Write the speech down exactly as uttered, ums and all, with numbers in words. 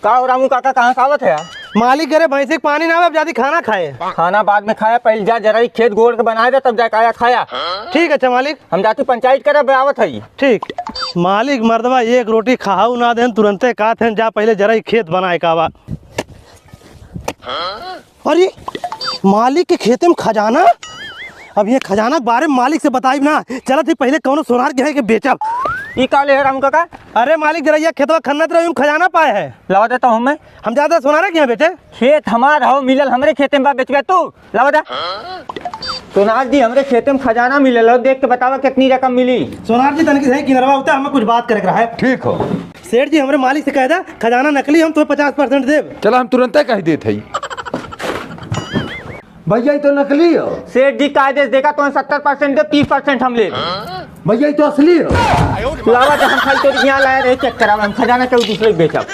का हो रामू काका, कहाँ से आवत है यार? मालिक, अरे भैंसी के पानी ना आवे, अब जाती खाना खाए। खाना बाद में खाया, पहले जा जरा ई खेत गोड़ के बनाए दे, तब जाके आया खाया। ठीक है, अच्छा मालिक। हम जाती पंचायत करे, अब आवत है। ठीक। मालिक, मर्दवा एक रोटी खाऊ ना देन, तुरंते कहत हैं, "जा पहले जरा ई खेत बनाए का बा।" अरे, मालिक के खेते में खजाना। अब ये खजाना के बारे में मालिक से बताइब ना, चलत ही पहले कौनो सोनार के है कि बेचब। ई का ले है रामू काका? अरे मालिक, जरा ये खेतवा खन्नत रही, हम खजाना पाए है। लावा देता हूँ मैं। हम जाता सोनारे के यहाँ बेचे। खेत हमार हो, मिलल हमरे खेते में बा, बेचबे तू? लावा दे। सोनार जी, हमरे खेते में खजाना मिलल हो, देख के बतावा कितनी रकम मिली। सोनार जी, तनकी सही किनरवा होता, हमें कुछ बात करे के रहा है। ठीक हो। सेठ जी, हमरे मालिक से कह दे, खजाना नकली, हम तुम्हें पचास परसेंट देब। चला, हम तुरंते कह देत हई। भैया, ई तो नकली हो। सेठ जी, कायदे से देखा, तुम्हें सत्तर परसेंट दे, तीस परसेंट हम ले। भैया, ई तो असली हो। लावा तो हम खाली तोरी यहाँ लाए रहे, चेक करावा, हम खजाना केहू दूसरे के बेचब।